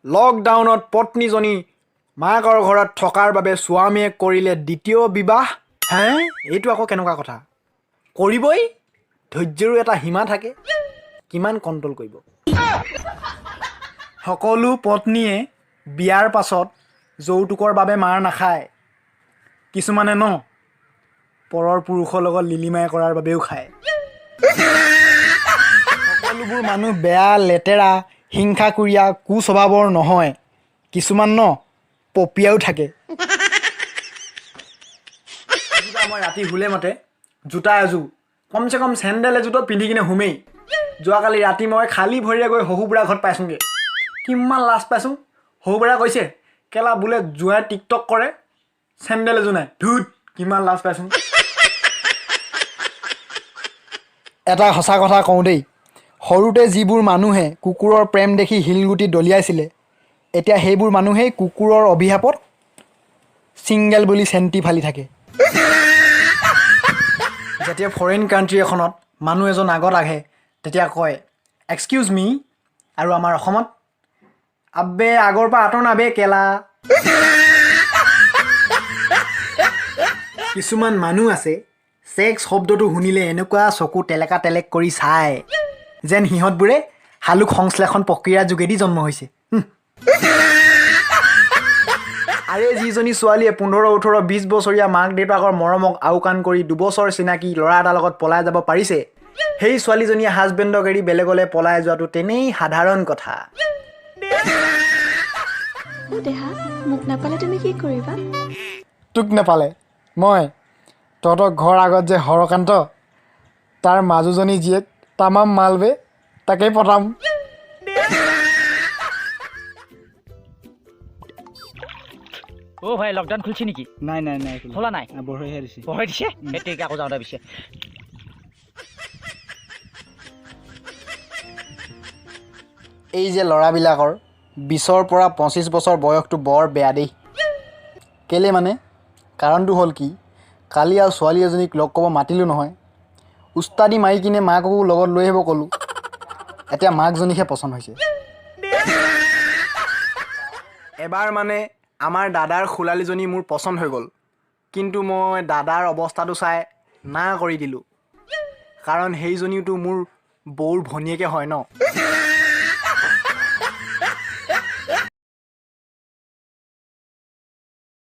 লকডাউনত পত্নীজনী মাকৰ ঘৰত থকাৰ বাবে স্বামীয়ে কৰিলে দ্বিতীয় বিবাহ। হে, এইটো আকৌ কেনেকুৱা কথা? কৰিবই, ধৈৰ্যৰো এটা সীমা থাকে, কিমান কণ্ট্ৰল কৰিব। সকলো পত্নীয়ে বিয়াৰ পাছত যৌতুকৰ বাবে মাৰ নাখায়, কিছুমানে ন পৰৰ পুৰুষৰ লগত লিলিমাই কৰাৰ বাবেও খায়। সকলোবোৰ মানুহ বেয়া, লেতেৰা, হিংসাকুৰীয়া, কুস্বভাৱৰ নহয়, কিছুমান ন পপিয়াও থাকে। আজিপা মই ৰাতি শুলে মতে জোতা এযোৰ, কমচে কম চেণ্ডেল এযোৰতো পিন্ধি কিনে শুমেই। যোৱাকালি ৰাতি মই খালী ভৰিৰে গৈ শহু বুঢ়া ঘৰত পাইছোঁগৈ, কিমান লাজ পাইছোঁ। শহু বুঢ়া কৈছে কেলা বোলে জোঁৱাই টিকটক কৰে, চেণ্ডেল এযোৰ নাই, ধুত কিমান লাজ পাইছোঁ। এটা সঁচা কথা কওঁ দেই, সৰুতে যিবোৰ মানুহে কুকুৰৰ প্ৰেম দেখি শিলগুটি দলিয়াইছিলে, এতিয়া সেইবোৰ মানুহেই কুকুৰৰ অভিশাপত ছিংগেল বুলি চেণ্টি ফালি থাকে। যেতিয়া ফৰেইন কাণ্ট্ৰি এখনত মানুহ এজন আগত আহে তেতিয়া কয় এক্সকিউজ মি, আৰু আমাৰ অসমত আবে আগৰ পৰা আঁতৰ নাবে কেলা। কিছুমান মানুহ আছে ছেক্স শব্দটো শুনিলে এনেকুৱা চকু টেলেকা টেলেক কৰি চায় যেন সিহঁতবোৰে শালুক সংশ্লেষণ প্ৰক্ৰিয়াৰ যোগেদি জন্ম হৈছে। আৰে যিজনী ছোৱালীয়ে 15, 18, 20 বছৰীয়া মাক দেউতাকৰ মৰমক আওকাণ কৰি দুবছৰ চিনাকি ল'ৰা এটাৰ লগত পলাই যাব পাৰিছে, সেই ছোৱালীজনীয়ে হাজবেণ্ডক এৰি বেলেগলৈ পলাই যোৱাটো তেনেই সাধাৰণ কথা। অ দেহা, মোক নাপালে তুমি কি কৰিবা? তোক নাপালে মই তহঁতৰ ঘৰ আগত যে হৰকান্ত, তাৰ মাজুজনী জীয়েক তামাম মালবে, তাকেই পতাম। ও ভাই, লকডাউন খুলছে নেকি? নাই নাই নাই, খোলা নাই, বঢ়াইহে দিছে। বঢ়াই দিছে? এতিয়া আকৌ যাওঁতে পিছে। এই যে ল'ৰাবিলাকৰ 20ৰ পৰা 25 বছৰ বয়সটো বৰ বেয়া দেই। কেলে মানে কাৰণটো হ'ল কি, কালি আৰু ছোৱালী এজনীক লগ কৰিব মাতিলোঁ নহয়, উস্তাদি মাৰি কিনে মাককো লগত লৈ আহিব ক'লোঁ, এতিয়া মাকজনীকহে পচন্দ হৈছে। এবাৰ মানে আমাৰ দাদাৰ খোলালীজনী মোৰ পচন্দ হৈ গ'ল, কিন্তু মই দাদাৰ অৱস্থাটো চাই না কৰি দিলোঁ, কাৰণ সেইজনীওতো মোৰ বৌৰ ভনীয়েকে হয় ন।